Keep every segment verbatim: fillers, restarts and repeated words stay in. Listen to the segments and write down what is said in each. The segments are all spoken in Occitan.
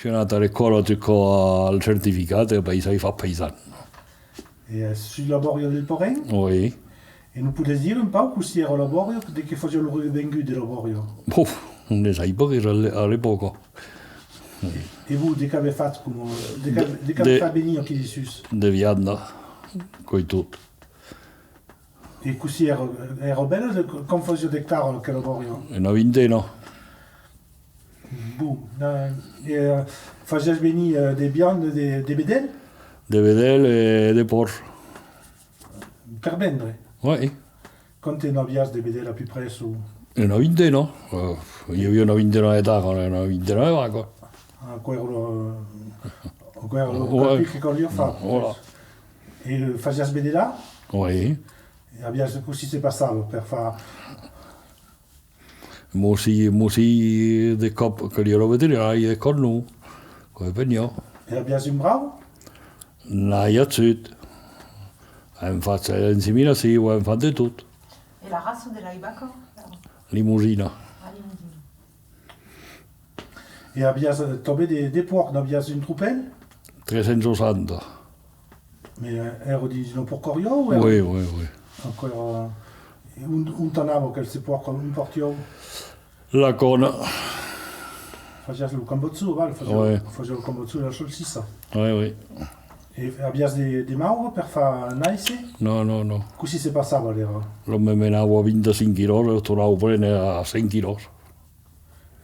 Soi anat a l'escòla jusc'a al certificat e apèi ai fach paisan. E, eh, sus la bòria del Parent? Oui. E nos podètz dire un pauc cossí èra la bòria, de qué fasiá lo revengut de la bòria? Bof, ne sai pas, èra a l'e-, a l'epòca. E, e vos, de qu'avètz fach, coma, de qu'a-, de, de qu'avètz fach venir aquí dessús? De vianda, qu'es tot. E cossí èra, èra bèla, de, quant fasiá d'ectaras aquela bòria? Una vintena. Bon, eh, e, eh, fasiatz venir, eh, de vianda, de, de vedèl? De vedèl e de pòrc. Per vendre? Oui. Quant n'aviatz de vedèl a pus près, o? Una vintena. Eh, i aviá una vintena d'ectaras, una vintena de vacas. Ah, aquò èra lo, aquò èra lo calcul que caliá far. Voilà. E fasiatz vedelar? Oui. E aviatz, cossí se passava per far? Mossí, mossí, de còps caliá lo veterinari, de còps non. Aquò depeniá. E aviatz un brau? N'ai agut. Avèm fach l'inseminacion, avèm fach de tot. E la raça de las vacas? Limosina. La Limosina. E aviatz, eh, tanben de, de pòrcs, n'aviatz un tropèl? Tres cents seissanta. Mès, eh, èra dins una porcariá o èra? Oui, oui, oui. Aquò èra, e ont, ont anava aquel se pòrc, ont partiá? La còna. Fasiatz lo cambotjo, val, fasiatz, oui, fasiatz lo cambotjo e la salsissa. Oui, oui. E aviatz de, de maure per far nàisser? Non, non, non. Cossí se passava l'èra? Lo me menava vint-e-cinc quilòs e lo tornava prene a cent quilòs.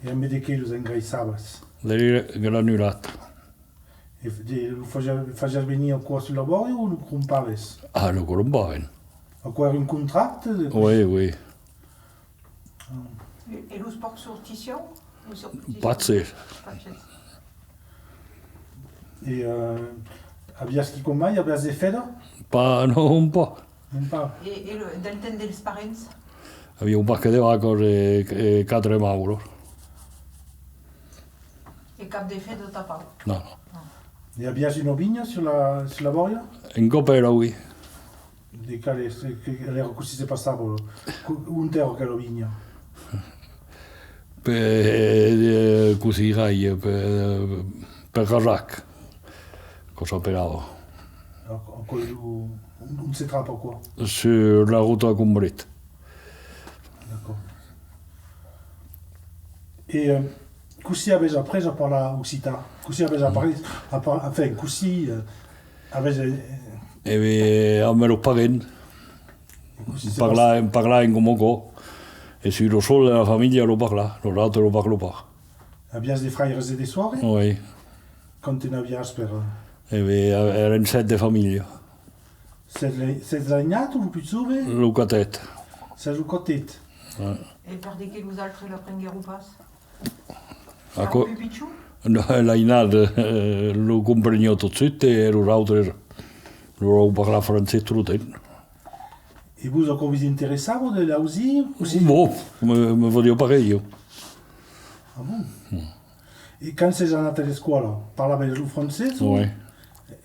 E ambe de qué los engraissavas? De lait granulat. E f-, de, lo fasiá-, fasiatz venir aquò sus la bòria o lo crompavas? Ah, lo crompàvem. Aquò èra un contracte de... Oui, oui. Ah. E, e los pòrcs sortissián? Pas ges. Pas ges. E, eh, aviatz quicòm mai? Aviatz de fedas? Pas, non, pas. Non pas. E, e lo, del temps dels parents? Avián pas que de vacas e, e quatre mauras. E cap de feda tanpauc? Non, non. E aviatz una vinha sus la, sus la bòria? Un còp èra, oui. De qual es, que, que, alèra, cossí se passava? Co-, ont èra aquela vinha? Per, eh, cossí dirai, per, per Rasac, que s'apelava. Aquò, aquò, ont, ont se trapa aquò? Sur la rota a Combret. D'acòrd. E, eh, cossí avètz aprés a parlar occitan? Cossí avètz aprés a par-, enfin, cossí, eh, avètz, eh... E ben, amb los parents. E cossí se... Parlar, parlar en coma aquò. E soi lo sol de la familha a lo parlar, los autres lo parlan pas. Aviatz de fraires e de sòrres? Oui. Quant n'aviatz per, eh? E ben, èrem sèt de familha. Sètz le-, sètz l'ainat o lo pus jove? Lo catet. Sètz lo catet. Ouais. E per de qué los autres l'aprenguèron pas? Aquò, èra pus pichon? Non, l'ainat, eh, lo compreniá tot suit e los autres, lo parlar francés tot lo temps. E vos, aquò vos interessava de l'ausir, cossí? Bon, me, me fasiá parelh. Ah bon? Mm. E quand sètz anat a l'escòla, parlavètz lo francés o? Oui.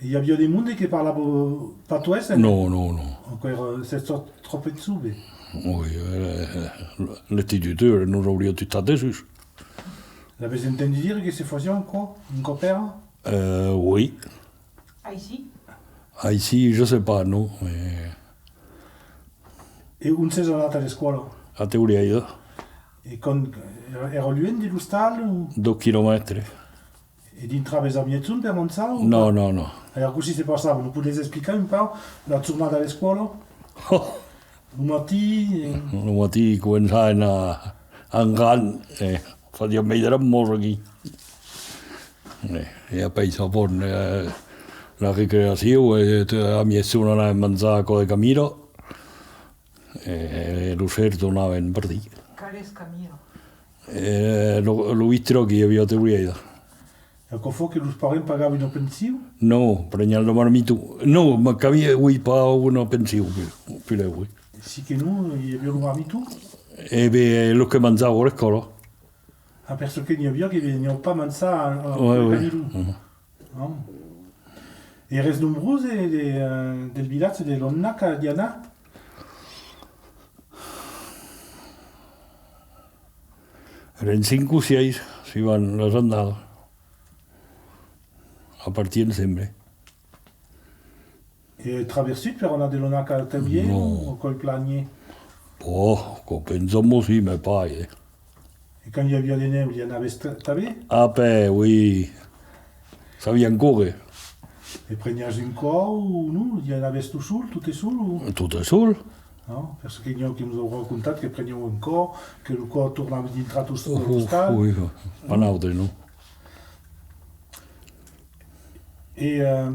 I aviá de monde que parlava patoès? Non, non, non. Aquò èra, sètz estat tròp jove. Oui, eh, l'instituteur nos auriá tutat dessús. L'avètz entendut dire que se fasiá aquò, un còp èra? Euh, oui. Aicí? Aicí, je sais pas, non, mais... E ont sètz anat a l'escòla? A Teulèida. E quand, èra, èra luènh de l'ostal o? Dos quilomètres. E dintravètz a miègjorn per manjar o pas? Non, non, non. Alèra, cossí se passava? Nos podètz explicar un pauc la jornada a l'escòla? Lo matin, eh? Lo matin començàvem a, a Angan, e fasiam veire las mòts aquí. E, e apèi, bon, eh, la recreacion, e a miègjorn anàvem manjar a Cò de Camira, e, e lo ser tornàvem partir. Qual es Camira? E lo, lo bistrò que i aviá a Teulèida. E aquò fa que los parents pagavan una pension? Non, prenián lo marmiton. Non, mas qu'aviá, oui, pas una pension, pus, pus lèu, oui. Si que non, i aviá lo marmiton? E ben, lo que manjava a l'escòla. Ah, per çò que n'i aviá que venián pas manjar a, a... Ouais, oui. Non? Èretz nombroses de, de, eh, del vilatge de Lannac a i anar? Èrem cinc o sièis, suivant las annadas. a partir de sembre. E traversut per anar de Lonac a Taulhièr o aquò's plan luènh? Ò, aquò pensam aussi, mès pas, eh. E quand i aviá de nèu, i anàvetz ta-, tanben? Ah, ben, oui. Sabiam córrer. E preniatz un còr o non? I anàvetz tot sol, tot sol, o? Tot sol. Non? Perque n'i a que nos an racontat que prenián un còr, que lo còr tornava dintrar tot sol a l'ostal. Oui, pas nautres, non. E, eh,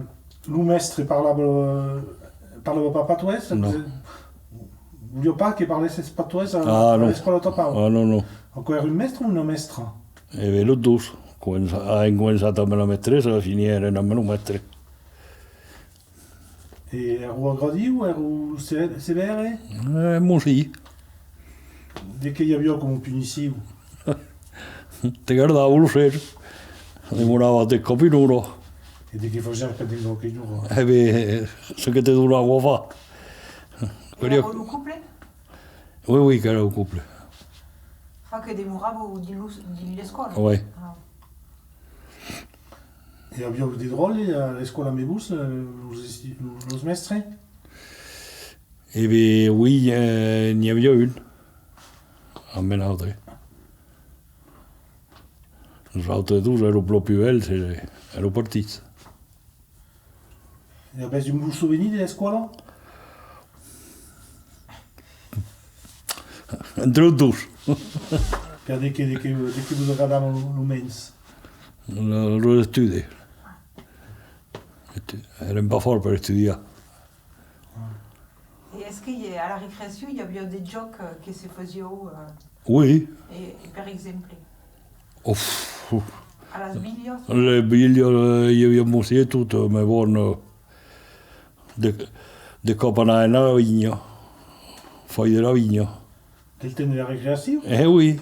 lo mèstre parlava, parlava pas patoès? Non. Voliá pas que parlèsses patoès a, a l'escòla tà paur? Ah, non, non. Aquò èra un mèstre o una mèstra? E ben, los dos. Comença-, an començat amb la mestressa, finiguèron amb lo mèstre. E èra agradiu, èra se-, sevèr? Eh, mès si. De qué i aviá coma punicion? Te gardava lo ser. Demorava de còp una ora. E de qué fasiás pendent quauque ora? E ben, ce que te donava a far. Èra lo coble? Oui, oui, qu'èra lo coble. Fa que demorava dins lo, dins l'escòla? Oui. Ah. E aviáu de dròlles a l'escòla amb vos, eh, los esti-, los, los mèstres? E ben, oui, eh, n'i aviá un, amb nautres. Los autres dos èran plan pus vièlhs e èran partits. E avètz un bon sovenir de l'escòla? Entre los dos. Per de qué, de qué, de qué vos agradava lo, lo mens? Lo, los estudis. Èran pas fòrts per estudiar. E es que i a, a la recreacion, i aviá de jòcs, eh, que se fasián, eh? Oui. E, e per exemple? Uf. A las bilhas? Les bilhas, eh, i aviá mos e tot, mès bon, eh, de, de còp anàvem a la vinha, fòra de la vinha. Del temps de la recreacion? Eh oui.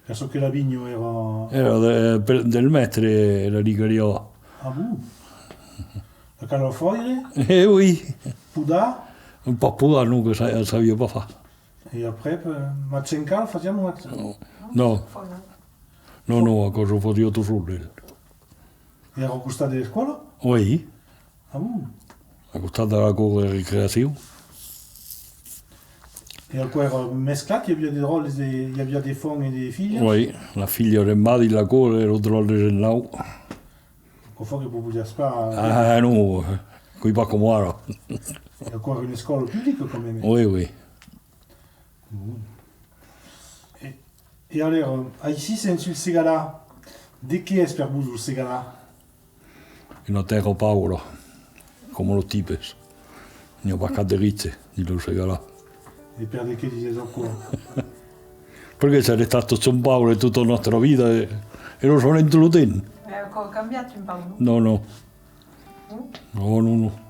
Perçò que la vinha èra... Èra de, per, del mèstre, la li caliá. Ah bon? La caliá faire? Eh oui. Podar? Pas podar, non, que sa-, sabiá pas far. E après, eh, masencar, fasián lo masencar? Non. Non, non, aquò se fasiá tot sol, el. E èra a costat de l'escòla? Oui. Ah bon? A costat de la cort de recreacion. E aquò èra mesclat? I aviá de dròlles de, i aviá de femnas e de filhas? Oui, las filhas en bas dins la cort e los dròlles en naut. Aquò fa que vos podiatz pas... Ah non, qu'es pas coma ara. E aquò èra una escòla publica quand même? Oui, oui. Bon. E, e alèra, aicí sèm sul Segalar. De qué es per vos lo Segalar? Una tèrra paura, coma los tipes. N'i a pas cap de riches dins lo Segalar. E per de qué dises aquò? Perque s'èm estats totjorn paures tota nòstra vida e, e lo serem tot lo temps. E aquò a cambiat un pauc, non? Non, non. Non? Non, non, non.